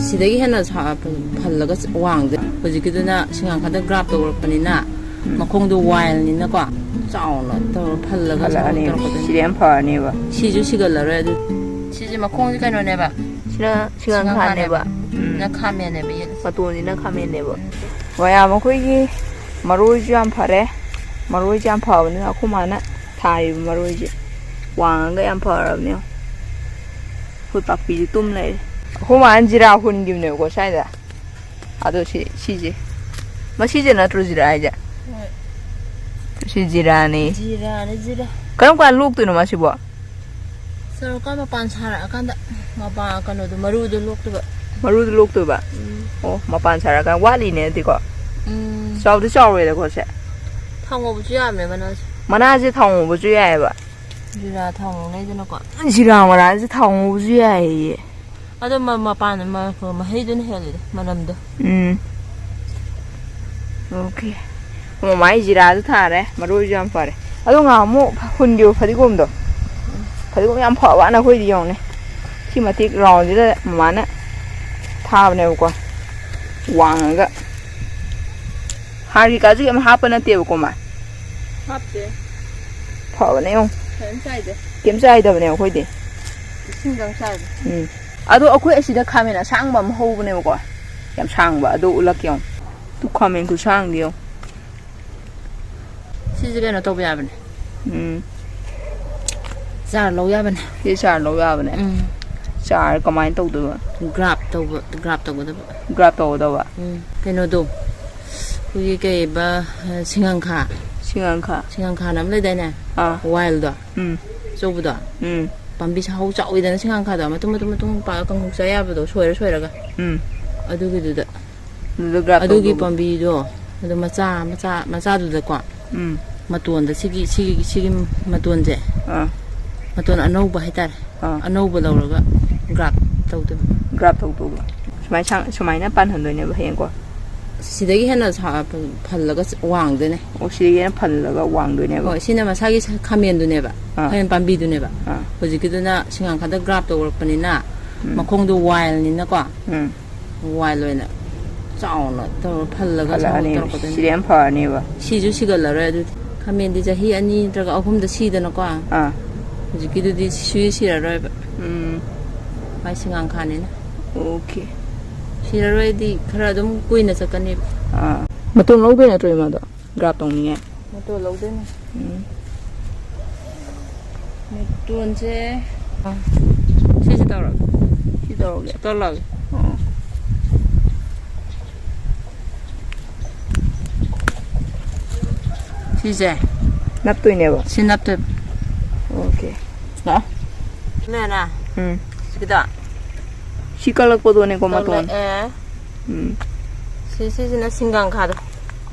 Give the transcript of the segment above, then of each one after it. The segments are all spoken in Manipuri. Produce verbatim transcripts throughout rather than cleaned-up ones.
ꯁꯤꯗꯒꯤ ꯍꯦꯟꯅ ꯁꯥ-, ꯐꯜꯂꯒ ꯋꯥꯡꯗꯦ꯫ ꯍꯧꯖꯤꯛꯀꯤꯗꯨꯅ ꯁꯤꯡꯉꯥꯡꯈꯥꯗ ꯒ꯭ꯔꯥꯞ ꯇꯧꯔꯛꯄꯅꯤꯅ, ꯎꯝ꯫ ꯃꯈꯣꯡꯗꯣ ꯋꯥꯏꯜꯅꯤꯅꯀꯣ, ꯆꯥꯎꯅ ꯇꯧꯔ ꯐꯜꯂꯒ ꯐꯜꯂꯛꯑꯅꯤ꯫ ꯇꯧꯔꯛꯄꯗꯨꯅꯤ꯫ ꯁꯤꯗꯤ ꯌꯥꯝ ꯐꯔꯅꯦꯕ꯫ ꯁꯤꯁꯨ ꯁꯤꯒꯠꯂꯔꯣꯏ ꯑꯗꯨ꯫ ꯁꯤꯁꯦ ꯃꯈꯣꯡꯁꯦ ꯀꯩꯅꯣꯅꯦꯕ? ꯁꯤꯅ ꯁꯤꯡꯉꯥꯡꯈꯥꯅꯦꯕ꯫ ꯁꯤꯡꯉꯥꯡꯈꯥꯅꯦꯕ꯫ ꯎꯝ꯫ ꯁꯤꯅ ꯈꯥꯃꯦꯟꯅꯦꯕ ꯌꯦꯠꯂꯤꯁꯦ꯫ ꯃꯇꯣꯟꯁꯤꯅ ꯈꯥꯃꯦꯟꯅꯦꯕ꯫ ꯃꯌꯥꯝ ꯑꯩꯈꯣꯏꯒꯤ ꯃꯔꯣꯏꯁꯨ ꯌꯥꯝ ꯐꯔꯦ꯫ ꯃꯔꯣꯏꯁꯦ ꯌꯥꯝ ꯐꯕꯅꯤꯅ ꯑꯩꯈꯣꯏ ꯃꯥꯅ ꯊꯥꯔꯤꯕ ꯃꯔꯣꯏꯁꯦ ꯋꯥꯡꯉꯒ ꯌꯥꯝ ꯐꯔꯕꯅꯦ꯫ ꯑꯩꯈꯣꯏ ꯄꯥꯛꯄꯤꯁꯦ ꯇꯨꯝ ꯂꯩꯔꯦ꯫ ꯑꯩꯈꯣꯏ ꯃꯥꯅ ꯖꯤꯔꯥ ꯍꯨꯟꯈꯤꯕꯅꯦꯕꯀꯣ ꯁ꯭ꯋꯥꯏꯗ꯫ ꯑꯗꯣ ꯁꯤ, ꯁꯤꯁꯦ, ꯃꯁꯤꯁꯦ ꯅꯠꯇ꯭ꯔꯣ ꯖꯤꯔꯥ ꯍꯥꯏꯁꯦ? ꯍꯣꯏ꯫ ꯁꯤ ꯖꯤꯔꯥꯅꯦ꯫ ꯖꯤꯔꯥꯅꯦ, ꯖꯤꯔꯥ꯫ ꯀꯔꯝ ꯀꯥꯟꯗ ꯂꯣꯛꯇꯣꯏꯅꯣ ꯃꯥꯁꯤꯕꯣ? ꯁꯣꯔꯣꯛꯀ ꯃꯄꯥꯟ ꯁꯥꯔꯛꯑꯀꯥꯟꯗ ꯃꯄꯥ-, ꯀꯩꯅꯣꯗꯣ, ꯃꯔꯨꯗꯣ ꯂꯣꯛꯇꯣꯏꯕ꯫ ꯃꯔꯨꯗꯣ ꯂꯣꯛꯇꯣꯏꯕ? ꯎꯝ꯫ ꯑꯣ, ꯃꯄꯥꯟ ꯁꯥꯔꯛꯑꯀꯥꯟꯗ ꯋꯥꯠꯂꯤꯅꯦ ꯑꯗꯨꯗꯤꯀꯣ? ꯎꯝ꯫ ꯆꯥꯎꯗꯤ ꯆꯥꯎꯔꯦꯗꯀꯣ ꯁꯦ? ꯊꯥꯎ ꯉꯧꯕꯁꯨ ꯌꯥꯕꯅꯦ ꯃꯅꯥꯁꯦ꯫ ꯃꯅꯥꯁꯦ ꯊꯥꯎ ꯉꯧꯕꯁꯨ ꯌꯥꯏꯑꯕ? ꯖꯤꯔꯥ ꯊꯥꯎ ꯉꯧꯅꯩꯗꯅꯀꯣ꯫ ꯖꯤꯔꯥ ꯃꯅꯥꯁꯦ ꯊꯥꯎ ꯉꯧꯕꯁꯨ ꯌꯥꯏꯌꯦ꯫ ꯑꯗꯣ ꯃ-, ꯃꯄꯥꯟ ꯃ-, ꯃꯍꯩꯗꯨꯅ ꯍꯦꯜꯂꯤꯗ, ꯃꯅꯝꯗꯣ꯫ ꯎꯝ꯫ ꯑꯣꯀꯦ꯫ ꯃꯃꯥꯏ ꯖꯤꯔꯥꯁꯨ ꯊꯥꯔꯦ, ꯃꯔꯣꯏꯁꯨ ꯌꯥꯝ ꯐꯔꯦ꯫ ꯑꯗꯣ ꯉꯍꯥꯟꯃꯨꯛ ꯍꯨꯟꯈꯤꯕ ꯐꯗꯤꯒꯣꯝꯗꯣ, ꯐꯗꯤꯒꯣꯝ ꯌꯥꯝ ꯐꯕ ꯋꯥꯅ ꯑꯩꯈꯣꯏꯗꯤ ꯌꯦꯡꯉꯨꯅꯦ꯫ ꯁꯤ ꯃꯇꯤꯛ ꯔꯥꯎꯟꯁꯤꯗ ꯃꯃꯥꯅ ꯊꯥꯕꯅꯦꯕꯀꯣ, ꯋꯥꯡꯉꯒ꯫ ꯍꯥꯔ ꯀꯩꯀꯥꯁꯨ ꯀꯩꯝ ꯍꯥꯞꯄ ꯅꯠꯇꯦꯕꯀꯣ ꯃꯥ꯫ ꯍꯥꯞꯇꯦ꯫ ꯐꯕꯅꯦ ꯌꯦꯡꯉꯨ꯫ ꯀꯩꯝ ꯆꯥꯏꯗꯦ꯫ ꯀꯩꯝ ꯆꯥꯏꯗꯕꯅꯦ ꯑꯩꯈꯣꯏꯗꯤ꯫ ꯏꯁꯤꯡꯗꯪ ꯆꯥꯏꯕ꯫ ꯎꯝ꯫ ꯑꯗꯣ ꯑꯩꯈꯣꯏ ꯑꯁꯤꯗ ꯈꯥꯃꯦꯟ ꯑꯁꯥꯡꯕ ꯑꯃ ꯍꯧꯕꯅꯦꯕꯀꯣ꯫ ꯌꯥꯝ ꯁꯥꯡꯕ꯫ ꯑꯗꯣ ꯎꯠꯂꯛꯀꯦ ꯌꯦꯡꯉꯨ꯫ ꯇꯨ ꯈꯥꯃꯦꯟ ꯈꯨꯁꯥꯡꯗꯤ ꯌꯦꯡꯉꯨ꯫ ꯁꯤꯁꯦ ꯀꯩꯅꯣ ꯇꯧꯕ ꯌꯥꯕꯅꯦ꯫ ꯎꯝ꯫ ꯆꯥꯔ ꯂꯧ ꯌꯥꯕꯅꯦ꯫ ꯁꯤ ꯆꯥꯔ ꯂꯧ ꯌꯥꯕꯅꯦ꯫ ꯎꯝ꯫ ꯆꯥꯔ ꯀꯃꯥꯏꯅ ꯇꯧꯗꯣꯏꯕ? ꯒ꯭ꯔꯥꯞ ꯇꯧꯕ, ꯒ꯭ꯔꯥꯞ ꯇꯧꯒꯗꯕ꯫ ꯒ꯭ꯔꯥꯞ ꯇꯧꯒꯗꯕ꯫ ꯎꯝ꯫ ꯀꯩꯅꯣꯗꯣ, ꯑꯩꯈꯣꯏꯒꯤ ꯀꯩꯕ, ꯁꯤꯡꯉꯪꯈꯥ꯫ ꯁꯤꯡꯉꯪꯈꯥ꯫ ꯁꯤꯡꯉꯪꯈꯥꯅ ꯑꯃ ꯂꯩꯗꯥꯏꯅꯦ? ꯑꯥ꯫ ꯋꯥꯏꯜꯗꯣ꯫ ꯎꯝ꯫ ꯑꯆꯧꯕꯗꯣ꯫ ꯎꯝ꯫ ꯄꯥꯝꯕꯤ ꯁꯥꯍꯧ ꯆꯥꯎꯋꯤꯗꯅ ꯁꯤꯡꯉꯪꯈꯥꯗꯣ, ꯃꯇꯨꯝ, ꯃꯇꯨꯝ, ꯃꯇꯨꯝ ꯄꯥꯜꯂꯒ ꯀꯥꯡꯍꯧ ꯆꯥ ꯌꯥꯕꯗꯣ, ꯁꯣꯏꯔ ꯁꯣꯏꯔꯒ꯫ ꯎꯝ꯫ ꯑꯗꯨꯒꯤꯗꯨꯗ꯫ ꯑꯗꯨꯗ ꯒ꯭ꯔꯥꯞ ꯑꯗꯨꯒꯤ ꯇꯧꯗꯧꯕ꯫ ꯄꯥꯝꯕꯤꯗꯣ, ꯑꯗꯨ ꯃꯆꯥ, ꯃꯆꯥ, ꯃꯆꯥꯗꯨꯗꯀꯣ, ꯎꯝ꯫ ꯃꯇꯣꯟꯗ ꯁꯤꯒꯤ, ꯁꯤꯒꯤ, ꯁꯤꯒꯤ ꯃꯇꯣꯟꯁꯦ, ꯑꯥ꯫ ꯃꯇꯣꯟ ꯑꯅꯧꯕ ꯍꯥꯏꯇꯥꯔꯦ, ꯑꯥ꯫ ꯑꯅꯧꯕ ꯂꯧꯔꯒ ꯒ꯭ꯔꯥꯞ ꯇꯧꯗꯣꯏꯕ꯫ ꯒ꯭ꯔꯥꯞ ꯇꯧꯗꯧꯕ꯫ ꯁꯨꯃꯥꯏ ꯁꯥꯡ-, ꯁꯨꯃꯥꯏꯅ ꯄꯥꯟꯍꯟꯗꯣꯏꯅꯦꯕ ꯍꯌꯦꯡꯀꯣ꯫ ꯁꯤꯗꯒꯤ ꯍꯦꯟꯅ ꯁꯥ-, ꯐꯜꯂꯒ ꯋꯥꯡꯗꯣꯏꯅꯦ꯫ ꯑꯣ, ꯁꯤꯗꯒꯤ ꯍꯦꯟꯅ ꯐꯜꯂꯒ ꯋꯥꯡꯗꯣꯏꯅꯦꯕ꯫ ꯍꯣꯏ, ꯁꯤꯅ ꯃꯁꯥꯒꯤ ꯁ-, ꯈꯥꯃꯦꯟꯗꯨꯅꯦꯕ, ꯑꯥ꯫ ꯈꯥꯃꯦꯟ ꯄꯥꯝꯕꯤꯗꯨꯅꯦꯕ꯫ ꯑꯥ꯫ ꯍꯧꯖꯤꯛꯀꯤꯗꯨꯅ ꯁꯤꯡꯉꯥꯡꯈꯥꯗ ꯒ꯭ꯔꯥꯞ ꯇꯧꯔꯛꯄꯅꯤꯅ, ꯎꯝ꯫ ꯃꯈꯣꯡꯗꯣ ꯋꯥꯏꯜꯅꯤꯅꯀꯣ꯫ ꯎꯝ꯫ ꯋꯥꯏꯜ ꯑꯣꯏꯅ ꯆꯥꯎꯅ ꯇꯧꯔ ꯐꯜꯂꯒ ꯐꯜꯂꯛꯑꯅꯤ꯫ ꯁꯥꯍꯣꯛ ꯇꯧꯔꯛꯀꯗꯣꯏꯅꯤ꯫ ꯁꯤꯗꯤ ꯌꯥꯝ ꯐꯔꯅꯦꯕ꯫ ꯁꯤꯁꯨ ꯁꯤꯒꯜꯂꯔꯣꯏ ꯑꯗꯨꯗꯤ꯫ ꯈꯥꯃꯦꯟꯗꯤ ꯆꯍꯤ ꯑꯅꯤ ꯅꯠꯇ꯭ꯔꯒ ꯑꯍꯨꯝꯗ ꯁꯤꯗꯅꯀꯣ꯫ ꯑꯥ꯫ ꯍꯧꯖꯤꯛꯀꯤꯗꯨꯗꯤ ꯁꯨꯏ ꯁꯤꯔꯔꯣꯏꯕ꯫ ꯎꯝ꯫ ꯃꯥꯏ ꯁꯤꯡꯉꯥꯡꯈꯥꯅꯤꯅ꯫ ꯑꯣꯀꯦ꯫ ꯁꯤꯔꯔꯣꯏꯗꯤ ꯈꯔ ꯑꯗꯨꯝ ꯀꯨꯏꯅ ꯆꯠꯀꯅꯦꯕ꯫ ꯑꯥ꯫ ꯃꯇꯣꯟ ꯂꯧꯗꯣꯏ ꯅꯠꯇ꯭ꯔꯣ ꯏꯃꯥꯗꯣ? ꯒ꯭ꯔꯥꯐ ꯇꯧꯅꯤꯡꯉꯦ꯫ ꯃꯇꯣꯟ ꯂꯧꯗꯣꯏꯅꯦ꯫ ꯎꯝ꯫ ꯃꯇꯣꯟꯁꯦ, ꯑ, ꯁꯤꯁꯦ ꯇꯧꯔꯒꯦ꯫ ꯁꯤ ꯇꯧꯔꯒꯦ꯫ ꯁꯤ ꯇꯧꯔꯒꯦ꯫ ꯑꯣ꯫ ꯁꯤꯁꯦ꯫ ꯅꯞꯇꯣꯏꯅꯦꯕ? ꯁꯤ ꯅꯞꯇꯣꯏꯕ꯫ ꯑꯣꯀꯦ꯫ ꯂꯥꯛꯑꯣ꯫ ꯂꯦꯅ꯫ ꯎꯝ꯫ ꯁꯤꯒꯤꯗꯣ? ꯁꯤ ꯀꯛꯂꯛꯄꯗꯣꯅꯦꯀꯣ ꯃꯇꯣꯟ? ꯀꯛꯂꯛꯑꯦ꯫ ꯎꯝ꯫ ꯁꯤ, ꯁꯤꯁꯤꯅ ꯁꯤꯡꯒꯥꯡꯈꯥꯗꯣ꯫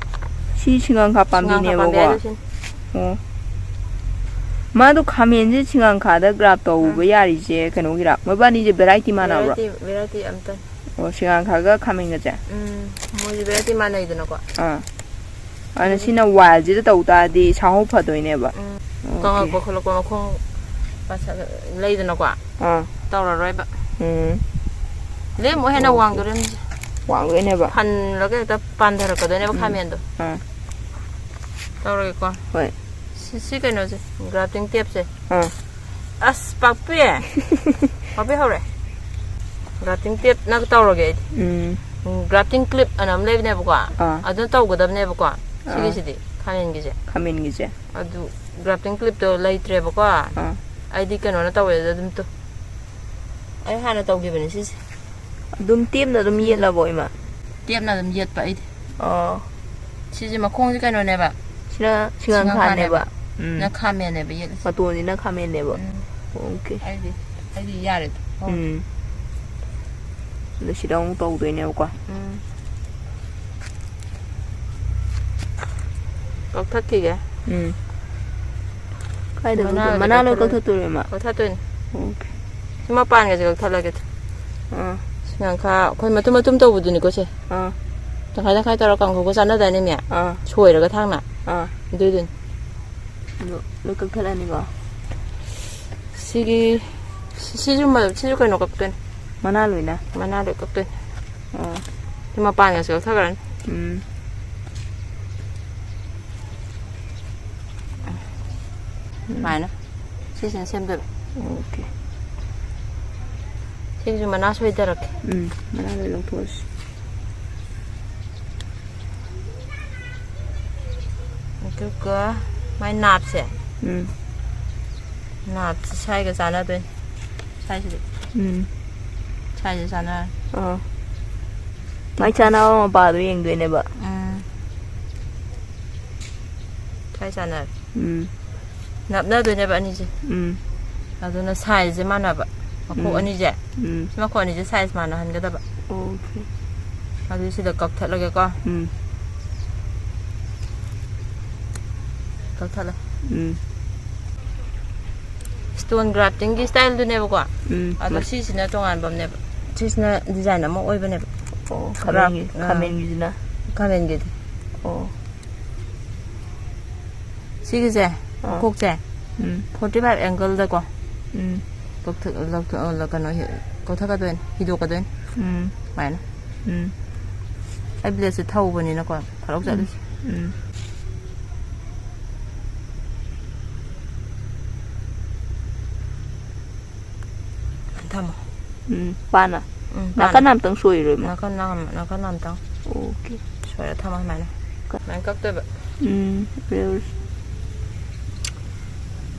ꯁꯤ ꯁꯤꯡꯒꯥꯡꯈꯥ ꯁꯤꯡꯒꯥꯡꯈꯥ ꯄꯥꯝꯕꯤ ꯄꯥꯝꯕꯤꯅꯦꯕꯀꯣ? ꯍꯥꯏꯗꯣ ꯁꯤꯅꯤ꯫ ꯑꯣ꯫ ꯃꯥꯗꯣ ꯈꯥꯃꯦꯟꯁꯦ ꯁꯤꯡꯒꯥꯡꯈꯥꯗ ꯒ꯭ꯔꯥꯐ ꯇꯧꯕ ꯎꯝ꯫ ꯌꯥꯔꯤꯁꯦ ꯀꯩꯅꯣꯒꯤꯔ? ꯃꯣꯏꯕꯥꯅꯤꯁꯦ ꯚꯦꯔꯥꯏꯇꯤ ꯃꯥꯟꯅꯕ꯭ꯔꯣ? ꯚꯦꯔꯥꯏꯇꯤ, ꯚꯦꯔꯥꯏꯇꯤ ꯑꯝꯇꯅꯤ꯫ ꯑꯣ, ꯁꯤꯡꯒꯥꯡꯈꯥꯒ ꯈꯥꯃꯦꯟꯒꯁꯦ? ꯎꯝ, ꯃꯣꯏꯁꯦ ꯚꯦꯔꯥꯏꯇꯤ ꯃꯥꯟꯅꯩꯗꯅꯀꯣ꯫ ꯑꯥ꯫ ꯑꯗꯨꯅ ꯎꯝ꯫ ꯁꯤꯅ ꯋꯥꯏꯜꯁꯤꯗ ꯇꯧ ꯇꯥꯔꯗꯤ ꯁꯥꯍꯧ ꯐꯗꯣꯏꯅꯦꯕ꯫ ꯎꯝ꯫ ꯑꯣꯀꯦ꯫ ꯀꯪꯉꯛꯄ ꯈꯣꯠꯂꯛꯄ ꯃꯈꯣꯡ ꯄꯥꯁꯜ-, ꯂꯩꯗꯅꯀꯣ꯫ ꯑꯥ꯫ ꯇꯧꯔꯔꯣꯏꯕ꯫ ꯎꯝ꯫ ꯂꯦꯝꯃꯣ ꯍꯦꯟꯅ ꯑꯣꯀꯦ꯫ ꯋꯥꯡꯗꯣꯔꯦ ꯃꯁꯤ꯫ ꯋꯥꯡꯗꯣꯏꯅꯦꯕ꯫ ꯐꯜꯂꯒ ꯍꯦꯛꯇ ꯄꯥꯟꯊꯔꯛꯀꯗꯣꯏꯅꯦꯕ ꯎꯝ꯫ ꯈꯥꯃꯦꯟꯗꯣ꯫ ꯑꯥ꯫ ꯇꯧꯔꯒꯦꯀꯣ꯫ ꯍꯣꯏ꯫ ꯁꯤ, ꯁꯤ ꯀꯩꯅꯣꯁꯦ, ꯒ꯭ꯔꯥꯐꯇꯤꯡ ꯇꯦꯞꯁꯦ꯫ ꯑꯥ꯫ ꯑꯁ, ꯄꯥꯛꯄꯤ! ꯄꯥꯛꯄꯤ ꯍꯧꯔꯦ꯫ ꯒ꯭ꯔꯥꯐꯇꯤꯡ ꯇꯦꯞꯅ ꯇꯧꯔꯒꯦ ꯑꯩꯗꯤ꯫ ꯎꯝ꯫ ꯎꯝ, ꯒ꯭ꯔꯥꯐꯇꯤꯡ ꯀ꯭ꯂꯤꯞ ꯑꯅ ꯑꯃ ꯂꯩꯕꯅꯦꯕꯀꯣ꯫ ꯑꯥ꯫ ꯑꯗꯨꯅ ꯇꯧꯒꯗꯕꯅꯦꯕꯀꯣ꯫ ꯑꯥ꯫ ꯁꯤꯒꯤꯁꯤꯗꯤ, ꯈꯥꯃꯦꯟꯒꯤꯁꯦ꯫ ꯈꯥꯃꯦꯟꯒꯤꯁꯦ꯫ ꯑꯗꯨ ꯒ꯭ꯔꯥꯐꯇꯤꯡ ꯀ꯭ꯂꯤꯞꯇꯣ ꯂꯩꯇ꯭ꯔꯦꯕꯀꯣ꯫ ꯑꯥ꯫ ꯑꯩꯗꯤ ꯀꯩꯅꯣꯅ ꯇꯧꯋꯦ ꯑꯗꯨꯝ ꯇꯨ-, ꯑꯩ ꯍꯥꯟꯅ ꯇꯧꯈꯤꯕꯅꯦ ꯁꯤꯁꯦ꯫ ꯑꯗꯨꯝ ꯇꯦꯞꯅ ꯑꯗꯨꯝ ꯁꯤꯁꯦ꯫ ꯌꯦꯠꯂꯕꯣ, ꯏꯃꯥ? ꯇꯦꯞꯅ ꯑꯗꯨꯝ ꯌꯦꯠꯄ ꯑꯩꯗꯤ꯫ ꯑꯣ꯫ ꯁꯤꯁꯦ ꯃꯈꯣꯡꯁꯦ ꯀꯩꯅꯣꯅꯦꯕ? ꯁꯤꯅ ꯁꯤꯡꯉꯥꯡꯈꯥꯅꯦꯕ꯫ ꯁꯤꯡꯉꯥꯡꯈꯥꯅꯦꯕ꯫ ꯎꯝ꯫ ꯁꯤꯅ ꯈꯥꯃꯦꯟꯅꯦꯕ ꯌꯦꯠꯂꯤꯁꯦ꯫ ꯃꯇꯣꯟꯁꯤꯅ ꯈꯥꯃꯦꯟꯅꯦꯕ꯫ ꯎꯝ꯫ ꯑꯣꯀꯦ꯫ ꯑꯩꯗꯤ, ꯑꯩꯗꯤ ꯌꯥꯔꯦꯗ꯫ ꯎꯝ꯫ ꯑꯗꯣ ꯁꯤꯗ ꯑꯃꯨꯛ ꯇꯧꯗꯣꯏꯅꯦꯕꯀꯣ꯫ ꯎꯝ꯫ ꯀꯛꯊꯠꯈꯤꯒꯦ꯫ ꯎꯝ꯫ ꯀꯥꯏꯗ ꯃꯅꯥ ꯀꯛꯊꯠ-, ꯂꯣꯏ ꯃꯅꯥ ꯂꯣꯏ ꯀꯛꯊꯠꯂꯒꯦ꯫ ꯀꯛꯊꯠꯇꯣꯏꯔꯣ, ꯏꯃꯥ? ꯀꯛꯊꯠꯇꯣꯏꯅꯦ꯫ ꯑꯣꯀꯦ꯫ ꯁꯤ ꯃꯄꯥꯟꯒꯁꯦ ꯀꯛꯊꯠꯂꯒꯦ꯫ ꯑꯥ꯫ ꯁꯤꯡꯉꯥꯡꯈꯥ ꯑꯩꯈꯣꯏ ꯃꯇꯨꯝ ꯃꯇꯨꯝ ꯇꯧꯕꯗꯨꯅꯤꯀꯣ ꯁꯦ꯫ ꯑꯥ꯫ ꯇꯪꯈꯥꯏ ꯇꯪꯈꯥꯏ ꯇꯧꯔ ꯀꯥꯡꯍꯧꯒ ꯆꯥꯟꯅꯗꯥꯏꯅꯦ, ꯃꯤ? ꯑꯥ꯫ ꯁꯣꯏꯔꯒ ꯊꯥꯡꯅ꯫ ꯑꯥ꯫ ꯑꯗꯨꯏꯗꯨꯅꯤ꯫ ꯑꯗꯨ ꯂꯣꯏ ꯀꯛꯊꯠꯂꯅꯤꯀꯣ? ꯁꯤꯒꯤ ꯁꯤꯁꯨ ꯁꯤꯁꯨ ꯀꯩꯅꯣ ꯀꯛꯇꯣꯏꯅꯤ꯫ ꯃꯅꯥ ꯂꯣꯏꯅ? ꯃꯅꯥ ꯂꯣꯏ ꯀꯛꯇꯣꯏꯅꯤ꯫ ꯑꯣ꯫ ꯁꯤ ꯃꯄꯥꯟꯒꯁꯨ ꯀꯛꯊꯈ꯭ꯔꯅꯤ꯫ ꯎꯝ꯫ ꯁꯨꯃꯥꯏꯅ ꯁꯤꯁꯤꯅ ꯁꯦꯝꯗꯣꯏꯕ꯫ ꯑꯣꯀꯦ꯫ ꯁꯤꯒꯤꯁꯨ ꯃꯅꯥ ꯁꯣꯏꯊꯔꯛꯀꯦ꯫ ꯎꯝ, ꯃꯅꯥ ꯂꯣꯏ ꯂꯧꯊꯣꯛꯑꯁꯤ꯫ ꯑꯗꯨꯒ ꯃꯥꯏ ꯅꯥꯞꯁꯦ꯫ ꯎꯝ꯫ ꯅꯥꯞꯁꯦ ꯁ꯭ꯋꯥꯏꯒ ꯆꯥꯟꯅꯗꯣꯏꯅꯤ꯫ ꯁ꯭ꯋꯥꯏꯁꯤꯗꯤ꯫ ꯎꯝ꯫ ꯁ꯭ꯋꯥꯏꯁꯦ ꯆꯥꯟꯅꯔꯅꯤ꯫ ꯑꯥ꯫ ꯃꯥꯏ ꯆꯥꯟꯅꯕ ꯃꯄꯥꯗꯣ ꯌꯦꯡꯗꯣꯏꯅꯦꯕ꯫ ꯎꯝ꯫ ꯁ꯭ꯋꯥꯏ ꯆꯥꯟꯅꯔꯦ꯫ ꯎꯝ꯫ ꯅꯞꯅꯗꯣꯏꯅꯦꯕ ꯑꯅꯤꯁꯦ꯫ ꯎꯝ꯫ ꯑꯗꯨꯅ ꯁꯥꯏꯖꯁꯦ ꯃꯥꯟꯅꯕ꯫ ꯃꯈꯣꯛ ꯎꯝ꯫ ꯑꯅꯤꯁꯦ꯫ ꯎꯝ꯫ ꯁꯤ ꯃꯈꯣꯛ ꯑꯅꯤꯁꯦ ꯁꯥꯏꯖ ꯃꯥꯟꯅꯍꯟꯒꯗꯕ꯫ ꯑꯣꯀꯦ꯫ ꯑꯗꯨ ꯁꯤꯗ ꯀꯛꯊꯠꯂꯒꯦꯀꯣ꯫ ꯎꯝ꯫ ꯀꯛꯊꯠꯂꯦ꯫ ꯎꯝ꯫ ꯁ꯭ꯇꯣꯟ ꯒ꯭ꯔꯥꯐꯇꯤꯡꯒꯤ ꯁ꯭ꯇꯥꯏꯜꯗꯨꯅꯦꯕꯀꯣ꯫ ꯎꯝ꯫ ꯑꯗꯣ ꯁꯤꯁꯤꯅ ꯇꯣꯉꯥꯟꯕ ꯑꯃꯅꯦꯕ꯫ ꯁꯤꯁꯤꯅ ꯗꯤꯖꯥꯏꯟ ꯑꯃ ꯑꯣꯏꯕꯅꯦꯕ꯫ ꯑꯣ, ꯈꯥꯃꯦꯟꯒꯤ-, ꯒ꯭ꯔꯥꯐ-, ꯑꯥ꯫ ꯈꯥꯃꯦꯟꯒꯤꯁꯤꯅ? ꯈꯥꯃꯦꯟꯒꯤꯗꯤ꯫ ꯑꯣ꯫ ꯁꯤꯒꯤꯁꯦ, ꯑꯥ꯫ ꯃꯈꯣꯛꯁꯦ, ꯎꯝ꯫ forty five ꯑꯦꯡꯒꯜꯗꯀꯣ, ꯎꯝ꯫ ꯀꯛꯊ-, ꯂꯧꯊ-, ꯑ, ꯀꯩꯅꯣ, ꯍꯤ-, ꯀꯛꯊꯛꯀꯗꯣꯏꯅꯤ, ꯍꯤꯗꯣꯛꯀꯗꯣꯏꯅꯤ꯫ ꯎꯝ꯫ ꯁꯨꯃꯥꯏꯅ꯫ ꯎꯝ꯫ ꯑꯩ ꯕ꯭ꯂꯦꯗꯁꯦ ꯊꯧꯕꯅꯤꯅꯀꯣ, ꯐꯠ ꯂꯥꯎ ꯎꯝ꯫ ꯆꯠꯂꯤꯁꯦ꯫ ꯎꯝ꯫ ꯊꯝꯃꯣ꯫ ꯎꯝ, ꯄꯥꯅ꯫ ꯎꯝ, ꯅꯥꯀꯟ ꯄꯥꯅ꯫ ꯑꯝꯇꯪ ꯁꯣꯏꯔꯣꯏ, ꯃꯥ꯫ ꯅꯥꯀꯟ ꯅꯥꯝ-, ꯅꯥꯀꯟ ꯑꯝꯇꯪ꯫ ꯑꯣꯀꯦ꯫ ꯁꯣꯏꯔ ꯊꯝꯃꯣ ꯁꯨꯃꯥꯏꯅ꯫ ꯀ- ꯁꯨꯃꯥꯏꯅ ꯀꯛꯇꯣꯏꯕ꯫ ꯎꯝ, ꯔꯦꯜꯁ꯫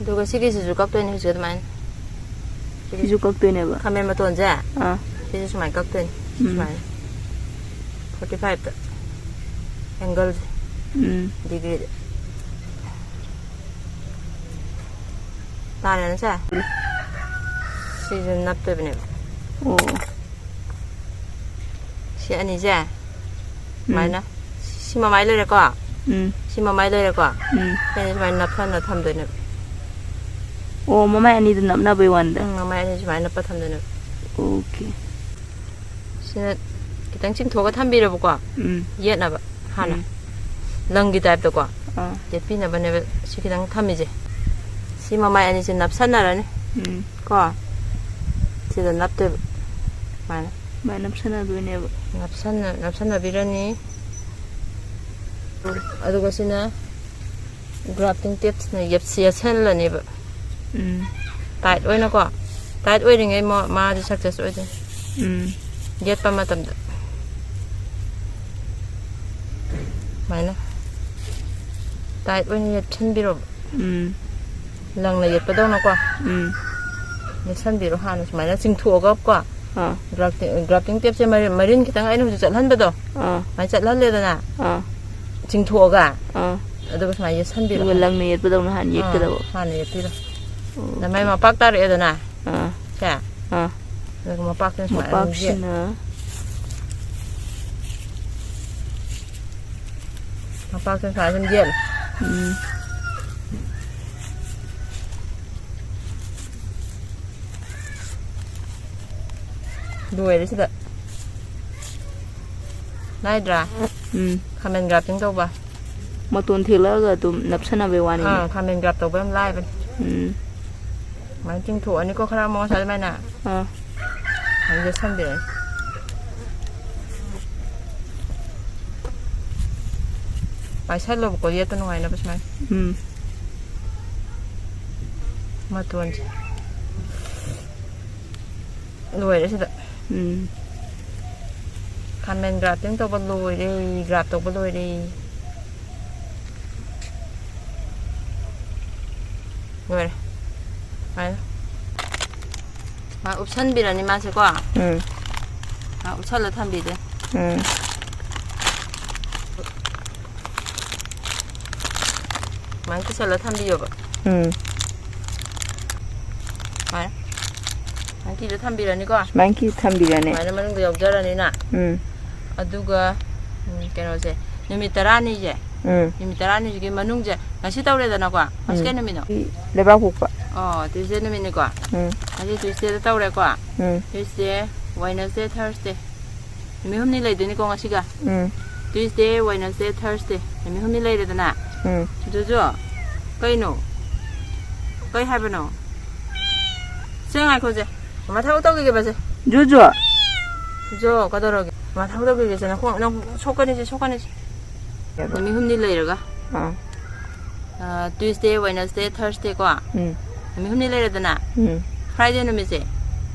ꯑꯗꯨꯒ ꯁꯤꯒꯤꯁꯤꯁꯨ ꯀꯛꯇꯣꯏꯅꯦ ꯍꯧꯖꯤꯛ ꯑꯗꯨꯃꯥꯏꯅ꯫ ꯁꯤꯁꯨ ꯀꯛꯇꯣꯏꯅꯦꯕ? ꯈꯥꯃꯦꯟ ꯃꯇꯣꯟꯁꯦ꯫ ꯑꯥ꯫ ꯁꯤꯁꯨ ꯁꯨꯃꯥꯏꯅ ꯀꯛꯇꯣꯏꯅꯦ꯫ ꯎꯝ꯫ ꯁꯨꯃꯥꯏꯅ꯫ forty five ꯇ ꯑꯦꯡꯒꯜꯁꯦ꯫ ꯎꯝ꯫ ꯗꯤꯒ꯭ꯔꯤꯗ꯫ ꯇꯥꯔꯦꯅꯦ ꯁꯦ? ꯁꯤꯁꯨ ꯅꯞꯇꯣꯏꯕꯅꯦꯕ꯫ ꯑꯣ꯫ ꯁꯤ ꯑꯅꯤꯁꯦ ꯎꯝ꯫ ꯁꯨꯃꯥꯏꯅ꯫ ꯁꯤ ꯃꯃꯥꯏ ꯂꯩꯔꯦꯀꯣ? ꯎꯝ꯫ ꯁꯤ ꯃꯃꯥꯏ ꯂꯩꯔꯦꯀꯣ? ꯎꯝ꯫ ꯁꯤ ꯑꯅꯤ ꯁꯨꯃꯥꯏꯅ ꯅꯞꯁꯟꯅ ꯊꯝꯗꯣꯏꯅꯦꯕ꯫ ꯑꯣ, ꯃꯃꯥꯏ ꯑꯅꯤꯗꯨ ꯅꯞꯅꯕꯩ ꯋꯥꯅꯤꯗ꯫ ꯎꯝ, ꯃꯃꯥꯏ ꯑꯅꯤ ꯁꯨꯃꯥꯏꯅ ꯅꯞꯄ ꯊꯝꯗꯣꯏꯅꯦꯕ꯫ ꯑꯣꯀꯦ꯫ ꯁꯤꯅ ꯈꯤꯇꯪ ꯆꯤꯡꯊꯣꯛꯑꯒ ꯊꯝꯕꯤꯔꯕꯀꯣ? ꯎꯝ꯫ ꯌꯦꯠꯅꯕ ꯍꯥꯟꯅ꯫ ꯎꯝ꯫ ꯂꯪꯒꯤ ꯇꯥꯏꯞꯇꯀꯣ? ꯑꯥ꯫ ꯌꯦꯠꯄꯤꯅꯕꯅꯦꯕ ꯁꯤ ꯈꯤꯇꯪ ꯊꯝꯃꯤꯁꯦ꯫ ꯁꯤ ꯃꯃꯥꯏ ꯑꯅꯤꯁꯦ ꯅꯞꯁꯟꯅꯔꯅꯤ꯫ ꯎꯝ꯫ ꯀꯣ? ꯁꯤꯗ ꯅꯞꯇꯣꯏꯕ꯫ ꯁꯨꯃꯥꯏꯅ꯫ ꯁꯨꯃꯥꯏꯅ ꯅꯞꯁꯟꯅꯗꯣꯏꯅꯦꯕ꯫ ꯅꯞꯁꯟꯅ-, ꯅꯞꯁꯟꯅꯕꯤꯔꯅꯤ꯫ ꯑꯗꯨꯒ ꯁꯤꯅ grafting tapeꯁꯤꯅ ꯌꯦꯞꯁꯤ-, ꯌꯦꯠꯁꯜꯂꯅꯦꯕ꯫ ꯎꯝ꯫ Tight ꯑꯣꯏꯅꯀꯣ꯫ Tight ꯑꯣꯏꯔꯤꯉꯩ ꯃ-, ꯃꯥꯗꯤ success ꯑꯣꯏꯗꯣꯏꯅꯤ꯫ ꯎꯝ꯫ ꯌꯦꯠꯄ ꯃꯇꯝꯗ꯫ ꯁꯨꯃꯥꯏꯅ꯫ Tight ꯑꯣꯏꯅ ꯌꯦꯠꯁꯟꯕꯤꯔꯣꯕ꯫ ꯎꯝ꯫ ꯂꯪꯅ ꯌꯦꯠꯄꯗꯧꯅꯀꯣ꯫ ꯎꯝ꯫ ꯌꯦꯠꯁꯟꯕꯤꯔꯣ ꯍꯥꯟꯅ ꯁꯨꯃꯥꯏꯅ ꯆꯤꯡꯊꯣꯛꯑꯒ ꯀꯣ꯫ ꯑꯥ꯫ Grafting, grafting tapeꯁꯦ ꯃꯔꯤ-, ꯃꯔꯤꯟ ꯈꯤꯇꯪ ꯑꯩꯅ ꯍꯧꯖꯤꯛ ꯆꯠꯍꯟꯕꯗꯣ꯫ ꯑꯥ꯫ ꯁꯨꯃꯥꯏꯅ ꯆꯠꯍꯜꯂꯦꯗꯅ꯫ ꯑꯥ꯫ ꯆꯤꯡꯊꯣꯛꯑꯒ꯫ ꯑꯥ꯫ ꯑꯗꯨꯒ ꯁꯨꯃꯥꯏꯅ ꯌꯦꯠꯁꯟꯕꯤꯔꯣ ꯑꯗꯨꯒ ꯍꯥꯟꯅ꯫ ꯂꯪꯅ ꯌꯦꯠꯄꯗꯧꯅ ꯍꯥꯟꯅ ꯑꯥ, ꯌꯦꯠꯀꯗꯕ꯫ ꯍꯥꯟꯅ ꯌꯦꯠꯄꯤꯔꯣ꯫ ꯑꯣꯀꯦ꯫ ꯑꯗ ꯃꯥꯏ ꯃꯄꯥꯛ ꯇꯥꯔꯛꯑꯦꯗꯅ꯫ ꯑꯥ꯫ ꯁꯦ꯫ ꯑꯥ꯫ ꯑꯗꯨꯒ ꯃꯄꯥꯛꯁꯤꯅ ꯁꯨꯃꯥꯏꯅ ꯑꯗꯨꯝ ꯌꯦꯠ-, ꯃꯄꯥꯛꯁꯤꯅ꯫ ꯃꯄꯥꯛꯁꯤꯅ ꯁꯨꯃꯥꯏꯅ ꯑꯗꯨꯝ ꯌꯦꯠꯂꯣ꯫ ꯎꯝ꯫ ꯂꯣꯏꯔꯦ ꯁꯤꯗ꯫ ꯅꯥꯏꯗ꯭ꯔꯥ? ꯎꯝ꯫ ꯈꯥꯃꯦꯟ grafting ꯇꯧꯕ꯫ ꯃꯇꯣꯟ ꯊꯦꯛꯂꯛꯑꯒ ꯑꯗꯨꯝ ꯅꯞꯁꯟꯅꯕꯩ ꯋꯥꯅꯤꯅꯦ꯫ ꯑꯥ, ꯈꯥꯃꯦꯟ graft ꯇꯧꯕ ꯌꯥꯝ ꯂꯥꯏꯕꯅꯦ꯫ ꯎꯝ꯫ ꯁꯨꯃꯥꯏꯅ ꯆꯤꯡꯊꯣꯛꯑꯅꯤꯀꯣ ꯈꯔ ꯑꯃꯨꯛ ꯉꯁꯥꯏ ꯑꯗꯨꯃꯥꯏꯅ꯫ ꯑꯥ꯫ ꯑꯗꯨꯝ ꯌꯦꯠꯁꯟꯕꯤꯔꯅꯤ꯫ ꯄꯥꯏꯁꯜꯂꯣꯕꯀꯣ, ꯌꯦꯠꯄ ꯅꯨꯡꯉꯥꯏꯅꯕ ꯁꯨꯃꯥꯏꯅ꯫ ꯎꯝ꯫ ꯃꯇꯣꯟꯁꯦ꯫ ꯂꯣꯏꯔꯦ ꯁꯤꯗ꯫ ꯎꯝ꯫ ꯈꯥꯃꯦꯟ grafting ꯇꯧꯕ ꯂꯣꯏꯔꯦ, graft ꯇꯧꯕ ꯂꯣꯏꯔꯦ꯫ ꯂꯣꯏꯔꯦ꯫ ꯁꯨꯃꯥꯏꯅ꯫ ꯃꯥ ꯎꯞꯁꯟꯕꯤꯔꯅꯤ ꯃꯥꯁꯦꯀꯣ꯫ ꯎꯝ꯫ ꯃꯥ ꯎꯞꯁꯜꯂ ꯊꯝꯕꯤꯗꯣꯏꯅꯤ꯫ ꯎꯝ꯫ ꯁꯨꯃꯥꯏꯅ ꯀꯤꯁꯜꯂ ꯊꯝꯕꯤꯌꯣꯕ꯫ ꯎꯝ꯫ ꯁꯨꯃꯥꯏꯅ꯫ ꯁꯨꯃꯥꯏꯅ ꯀꯤꯗ ꯊꯝꯕꯤꯔꯅꯤꯀꯣ꯫ ꯁꯨꯃꯥꯏꯅ ꯀꯤ ꯊꯝꯕꯤꯔꯅꯤ꯫ ꯁꯨꯃꯥꯏꯅ ꯃꯅꯨꯡꯗ ꯌꯥꯎꯖꯔꯅꯤꯅ꯫ ꯎꯝ꯫ ꯑꯗꯨꯒ, ꯎꯝ, ꯀꯩꯅꯣꯁꯦ, ꯅꯨꯃꯤꯠ ꯇꯔꯥꯅꯤꯁꯦ, ꯎꯝ꯫ ꯅꯨꯃꯤꯠ ꯇꯔꯥꯅꯤꯁꯤꯒꯤ ꯃꯅꯨꯡꯁꯦ, ꯉꯁꯤ ꯇꯧꯔꯦꯗꯅꯀꯣ꯫ ꯉꯁꯤ ꯎꯝ꯫ ꯀꯩ ꯅꯨꯃꯤꯠꯅꯣ? ꯂꯩꯕꯥꯛ ꯄꯣꯛꯄ꯫ ꯑꯣ, Tuesday ꯅꯨꯃꯤꯠꯅꯤꯀꯣ꯫ ꯎꯝ꯫ ꯉꯁꯤ Tuesdayꯗ ꯇꯧꯔꯦꯀꯣ꯫ ꯎꯝ꯫ Tuesday, Wednesday, Thursday꯫ ꯅꯨꯃꯤꯠ ꯍꯨꯝꯅꯤ ꯂꯩꯗꯣꯏꯅꯤꯀꯣ ꯉꯁꯤꯒ꯫ ꯎꯝ꯫ Tuesday, Wednesday, Thursday꯫ ꯅꯨꯃꯤꯠ ꯍꯨꯝꯅꯤ ꯂꯩꯔꯦꯗꯅ꯫ ꯎꯝ꯫ ꯖꯣꯖꯣ, ꯀꯩꯅꯣ? ꯀꯩ ꯍꯥꯏꯕꯅꯣ? ꯁꯦ ꯉꯥꯏꯈꯣꯁꯦ꯫ ꯃꯥ ꯊꯕꯛ ꯇꯧꯈꯤꯒꯦꯕꯁꯦ꯫ ꯖꯨꯖꯨ꯫ ꯖꯣ, ꯀꯩꯗꯧꯔꯒꯦ? ꯃꯥ ꯊꯕꯛ ꯇꯧꯈꯤꯒꯦꯁꯦ꯫ ꯅꯈꯣꯡ, ꯅꯪ ꯁꯣꯛꯀꯅꯤꯁꯦ, ꯁꯣꯛꯀꯅꯤꯁꯦ꯫ ꯅꯨꯃꯤꯠ ꯍꯨꯝꯅꯤ ꯂꯩꯔꯒ꯫ ꯑꯥ꯫ ꯑꯥ, Tuesday, Wednesday, Thursday ꯀꯣ꯫ ꯎꯝ꯫ ꯅꯨꯃꯤꯠ ꯍꯨꯝꯅꯤ ꯂꯩꯔꯦꯗꯅ꯫ ꯎꯝ꯫ Friday ꯅꯨꯃꯤꯠꯁꯦ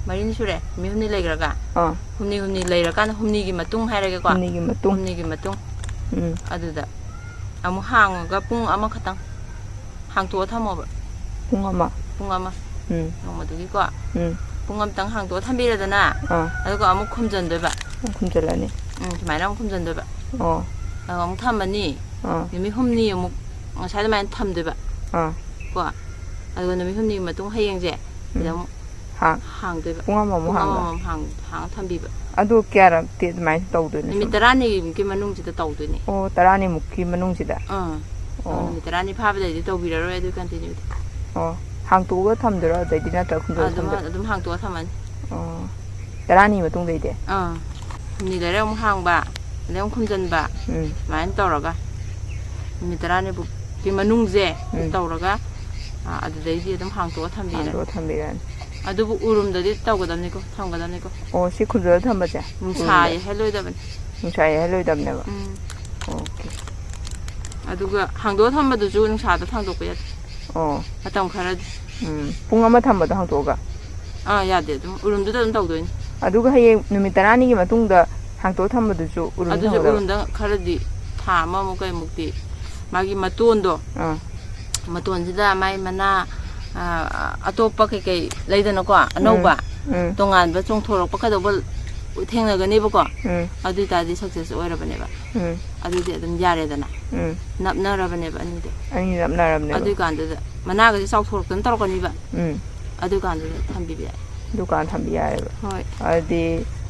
ꯃꯔꯤꯅꯤ ꯁꯨꯔꯦ꯫ ꯅꯨꯃꯤꯠ ꯍꯨꯝꯅꯤ ꯂꯩꯈ꯭ꯔꯒ꯫ ꯑꯥ꯫ ꯍꯨꯝꯅꯤ, ꯍꯨꯝꯅꯤ ꯂꯩꯔꯀꯥꯟꯗ ꯍꯨꯝꯅꯤꯒꯤ ꯃꯇꯨꯡ ꯍꯥꯏꯔꯒꯦꯀꯣ꯫ ꯍꯨꯝꯅꯤꯒꯤ ꯃꯇꯨꯡ꯫ ꯍꯨꯝꯅꯤꯒꯤ ꯃꯇꯨꯡ꯫ ꯎꯝ꯫ ꯑꯗꯨꯗ ꯑꯃꯨꯛ ꯍꯥꯡꯉꯒ ꯄꯨꯡ ꯑꯃꯈꯛꯇꯪ ꯍꯥꯡꯇꯣꯛꯑ ꯊꯝꯃꯣꯕ꯫ ꯄꯨꯡ ꯑꯃ꯫ ꯄꯨꯡ ꯑꯃ꯫ ꯎꯝ꯫ ꯅꯣꯡꯃꯗꯨꯒꯤꯀꯣ꯫ ꯎꯝ꯫ ꯄꯨꯡ ꯑꯃꯇꯪ ꯍꯥꯡꯇꯣꯛꯑ ꯊꯝꯕꯤꯔꯦꯗꯅ꯫ ꯑꯥ꯫ ꯑꯗꯨꯒ ꯑꯃꯨꯛ ꯈꯨꯝꯖꯟꯗꯣꯏꯕ꯫ ꯑꯃꯨꯛ ꯈꯨꯝꯖꯜꯂꯅꯤ꯫ ꯎꯝ, ꯁꯨꯃꯥꯏꯅ ꯑꯃꯨꯛ ꯈꯨꯝꯖꯟꯗꯣꯏꯕ꯫ ꯑꯣ꯫ ꯑꯗꯨꯒ ꯑꯃꯨꯛ ꯊꯝꯃꯅꯤ꯫ ꯑꯥ꯫ ꯅꯨꯃꯤꯠ ꯍꯨꯝꯅꯤ ꯑꯃꯨꯛ ꯉꯁꯥꯏ ꯑꯗꯨꯃꯥꯏꯅ ꯊꯝꯗꯣꯏꯕ꯫ ꯑꯥ꯫ ꯀꯣ꯫ ꯑꯗꯨꯒ ꯅꯨꯃꯤꯠ ꯍꯨꯝꯅꯤꯒꯤ ꯃꯇꯨꯡ ꯍꯌꯦꯡꯁꯦ ꯁꯤꯗ ꯎꯝ꯫ ꯑꯃꯨꯛ ꯍꯥꯡ-, ꯍꯥꯡꯗꯣꯏꯕ꯫ ꯄꯨꯡ ꯑꯃꯃꯨꯛ ꯄꯨꯡ ꯍꯥꯡꯕ? ꯑꯃꯃꯝ ꯍꯥꯡ-, ꯍꯥꯡꯉ ꯊꯝꯕꯤꯕ꯫ ꯑꯗꯨ ꯀꯌꯥꯔꯛꯇꯤ ꯑꯗꯨꯃꯥꯏꯅ ꯇꯧꯗꯣꯏꯅꯣ ꯅꯨꯃꯤꯠ ꯁꯨꯝ? ꯇꯔꯥꯅꯤꯃꯨꯛꯀꯤ ꯃꯅꯨꯡꯁꯤꯗ ꯇꯧꯗꯣꯏꯅꯦ꯫ ꯑꯣ, ꯇꯔꯥꯅꯤꯃꯨꯛꯀꯤ ꯃꯅꯨꯡꯁꯤꯗ? ꯑꯥ꯫ ꯑꯣ꯫ ꯅꯨꯃꯤꯠ ꯇꯔꯥꯅꯤ ꯐꯥꯕꯗꯩꯗꯤ ꯇꯧꯕꯤꯔꯔꯣꯏ ꯑꯗꯨ continue ꯗꯤ꯫ ꯑꯣ, ꯍꯥꯡꯇꯣꯛꯑꯒ ꯊꯝꯗꯣꯏꯔꯣ? ꯑꯗꯩꯗꯤ ꯅꯠꯇ꯭ꯔꯒ ꯈꯨꯝꯖꯤꯜꯂ ꯑꯗꯨꯝ, ꯊꯝꯗꯣꯏꯔꯣ? ꯑꯗꯨꯝ ꯍꯥꯡꯇꯣꯛꯑ ꯊꯝꯃꯅꯤ꯫ ꯑꯣ, ꯇꯔꯥꯅꯤ ꯃꯇꯨꯡꯗꯩꯗꯤ? ꯑꯥ꯫ ꯍꯨꯝꯅꯤ ꯂꯩꯔ ꯑꯃꯨꯛ ꯍꯥꯡꯕ, ꯑꯗꯩ ꯑꯃꯨꯛ ꯈꯨꯝꯖꯤꯟꯕ, ꯎꯝ꯫ ꯑꯗꯨꯃꯥꯏꯅ ꯇꯧꯔꯒ ꯅꯨꯃꯤꯠ ꯇꯔꯥꯅꯤꯃꯨꯛꯀꯤ ꯃꯅꯨꯡꯁꯦ ꯎꯝ꯫ ꯇꯧꯔꯒ, ꯑꯥ, ꯑꯗꯨꯗꯩꯗꯤ ꯑꯗꯨꯝ ꯍꯥꯡꯇꯣꯛꯑ ꯊꯝꯕꯤꯔꯅꯤ꯫ ꯍꯥꯡꯇꯣꯛꯑ ꯊꯝꯕꯤꯔꯅꯤ꯫ ꯑꯗꯨꯕꯨ ꯎꯔꯨꯝꯗꯗꯤ ꯇꯧꯒꯗꯕꯅꯤꯀꯣ, ꯊꯝꯒꯗꯕꯅꯤꯀꯣ꯫ ꯑꯣ, ꯁꯤ ꯈꯨꯝꯖꯤꯜꯂ ꯊꯝꯕꯁꯦ? ꯅꯨꯡꯁꯥ ꯎꯔꯨꯝꯗ? ꯌꯩꯍꯜꯂꯣꯏꯗꯕꯅꯤ꯫ ꯅꯨꯡꯁꯥ ꯌꯩꯍꯜꯂꯣꯏꯗꯕꯅꯦꯕ? ꯎꯝ꯫ ꯑꯣꯀꯦ꯫ ꯑꯗꯨꯒ ꯍꯥꯡꯗꯣꯛꯑ ꯊꯝꯕꯗꯨꯁꯨ ꯅꯨꯡꯁꯥꯗ ꯊꯥꯡꯗꯣꯛꯄ ꯌꯥꯗꯦ꯫ ꯑꯣ꯫ ꯃꯇꯝ ꯈꯔꯗꯤ꯫ ꯎꯝ꯫ ꯄꯨꯡ ꯑꯃ ꯊꯝꯕꯗꯣ ꯍꯥꯡꯗꯣꯛꯑꯒ? ꯑꯥ, ꯌꯥꯗꯦ꯫ ꯑꯗꯨꯝ ꯎꯔꯨꯝꯗꯨꯗ ꯑꯗꯨꯝ ꯇꯧꯗꯣꯏꯅꯤ꯫ ꯑꯗꯨꯒ ꯍꯌꯦꯡ ꯅꯨꯃꯤꯠ ꯇꯔꯥꯅꯤꯒꯤ ꯃꯇꯨꯡꯗ ꯍꯥꯡꯗꯣꯛꯑ ꯊꯝꯕꯗꯨꯁꯨ ꯎꯔꯨꯝꯗ ꯑꯗꯨꯁꯨ ꯊꯝꯒꯗꯕ? ꯎꯔꯨꯝꯗ ꯈꯔꯗꯤ ꯊꯥ ꯑꯃꯃꯨꯛ ꯀꯩꯃꯨꯛꯇꯤ ꯃꯥꯒꯤ ꯃꯇꯣꯟꯗꯣ, ꯑꯥ꯫ ꯃꯇꯣꯟꯁꯤꯗ ꯃꯥꯏ ꯃꯅꯥ, ꯑ, ꯑꯇꯣꯞꯄ ꯀꯩꯀꯩ ꯂꯩꯗꯅꯀꯣ, ꯑꯅꯧꯕ, ꯎꯝ, ꯎꯝ꯫ ꯇꯣꯉꯥꯟꯕ ꯆꯣꯡꯊꯣꯔꯛꯄ ꯀꯩꯗꯧꯕ ꯊꯦꯡꯅꯒꯅꯦꯕꯀꯣ꯫ ꯎꯝ꯫ ꯑꯗꯨ ꯑꯣꯏꯇꯥꯔꯗꯤ success ꯑꯣꯏꯔꯕꯅꯦꯕ꯫ ꯎꯝ꯫ ꯑꯗꯨꯗꯤ ꯑꯗꯨꯝ ꯌꯥꯔꯦꯗꯅ꯫ ꯎꯝ꯫ ꯅꯞꯅꯔꯕꯅꯦꯕ ꯑꯅꯤꯗꯣ꯫ ꯑꯅꯤ ꯅꯞꯅꯔꯕꯅꯦꯕ꯫ ꯑꯗꯨꯏꯀꯥꯟꯗꯨꯗ ꯃꯅꯥꯒꯁꯦ ꯆꯥꯎꯊꯣꯔꯛꯇꯅ ꯇꯧꯔꯛꯀꯅꯤꯕ꯫ ꯎꯝ꯫ ꯑꯗꯨꯀꯥꯟꯗꯨꯗ ꯊꯝꯕꯤꯕ ꯌꯥꯏ꯫ ꯗꯨꯀꯥꯟ ꯊꯝꯕ ꯌꯥꯏꯑꯕ꯫ ꯍꯣꯏ꯫ ꯑꯗꯨꯗꯤ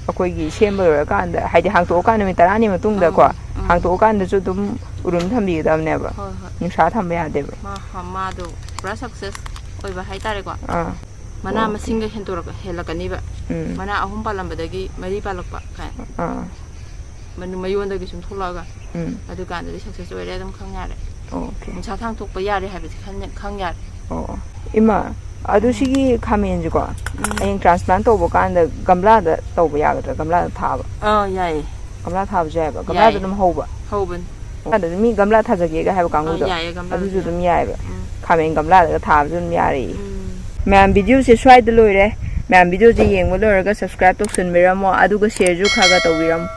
ꯑꯩꯈꯣꯏꯒꯤ ꯁꯦꯝꯕ ꯂꯣꯏꯔꯀꯥꯟꯗ, ꯍꯥꯏꯗꯤ ꯍꯥꯡꯇꯣꯛꯑꯀꯥꯟꯗ ꯅꯨꯃꯤꯠ ꯇꯔꯥꯅꯤ ꯃꯇꯨꯡꯗꯀꯣ, ꯎꯝ, ꯎꯝ꯫ ꯍꯥꯡꯇꯣꯛꯑꯀꯥꯟꯗꯁꯨ ꯑꯗꯨꯝ ꯎꯔꯨꯝ ꯊꯝꯕꯤꯒꯗꯕꯅꯦꯕ꯫ ꯍꯣꯏ, ꯍꯣꯏ꯫ ꯅꯨꯡꯁꯥ ꯊꯝꯕ ꯌꯥꯗꯦꯕ꯫ ꯃꯥ, ꯃꯥꯗꯣ ꯄꯨꯔꯥ success ꯑꯣꯏꯕ ꯍꯥꯏꯇꯥꯔꯦꯀꯣ꯫ ꯑꯥ꯫ ꯃꯅꯥ ꯑꯣꯀꯦ꯫ ꯃꯁꯤꯡꯒ ꯍꯦꯟꯗꯣꯔꯛ-, ꯍꯦꯜꯂꯛꯀꯅꯤꯕ꯫ ꯎꯝ꯫ ꯃꯅꯥ ꯑꯍꯨꯝ ꯄꯥꯜꯂꯝꯕꯗꯒꯤ ꯃꯔꯤ ꯄꯥꯜꯂꯛꯄ ꯀꯥꯏꯅ꯫ ꯑꯥ꯫ ꯃꯅꯨ-, ꯃꯌꯣꯟꯗꯒꯤ ꯁꯨꯝ ꯊꯣꯛꯂꯛꯑꯒ꯫ ꯎꯝ꯫ ꯑꯗꯨꯀꯥꯟꯗꯗꯤ success ꯑꯣꯏꯔꯦ ꯑꯗꯨꯝ ꯈꯪ ꯌꯥꯔꯦ꯫ ꯑꯣꯀꯦ꯫ ꯅꯨꯡꯁꯥ ꯊꯥꯡꯇꯣꯛꯄ ꯌꯥꯔꯦ ꯍꯥꯏꯕꯁꯤ ꯈꯪ-, ꯈꯪ ꯌꯥꯔꯦ꯫ ꯑꯣ, ꯑꯣ꯫ ꯏꯃꯥ, ꯑꯗꯨ ꯁꯤꯒꯤ ꯈꯥꯃꯦꯟꯁꯤꯀꯣ, ꯍꯌꯦꯡ transplant ꯇꯧꯕ ꯀꯥꯟꯗ ꯒꯝꯂꯥꯗ ꯇꯧꯕ ꯌꯥꯒꯗ꯭ꯔꯥ? ꯒꯝꯂꯥꯗ ꯊꯥꯕ? ꯑꯥ, ꯌꯥꯏꯌꯦ꯫ ꯒꯝꯂꯥ ꯊꯥꯕꯁꯨ ꯌꯥꯏꯕ? ꯒꯝꯂꯥꯗ ꯌꯥꯏꯌꯦ꯫ ꯑꯗꯨꯝ ꯍꯧꯕ? ꯍꯧꯕꯅꯤ꯫ ꯑꯗꯨꯗ ꯃꯤ ꯒꯝꯂꯥ ꯊꯥꯖꯒꯦꯒ ꯍꯥꯏꯕ ꯀꯥꯡꯕꯨꯗꯣ, ꯌꯥꯏꯌꯦ, ꯒꯝꯂꯥꯗ ꯑꯗꯨꯁꯨ ꯑꯗꯨꯝ ꯊꯥꯖꯒꯦ꯫ ꯌꯥꯏꯕ? ꯎꯝ꯫ ꯈꯥꯃꯦꯟ ꯒꯝꯂꯥꯗꯒ ꯊꯥꯕꯁꯨ ꯑꯗꯨꯝ ꯌꯥꯔꯦ꯫ ꯎꯝ꯫ ꯃꯌꯥꯝ, video ꯁꯦ ꯁ꯭ꯋꯥꯏꯗ ꯂꯣꯏꯔꯦ꯫ ꯃꯌꯥꯝ, video ꯁꯦ ꯌꯦꯡꯕ ꯂꯣꯏꯔꯒ subscribe ꯇꯧꯁꯟꯕꯤꯔꯝꯃꯣ, ꯑꯗꯨꯒ share ꯁꯨ ꯈꯔ ꯈꯔ ꯇꯧꯕꯤꯔꯝꯃꯣ꯫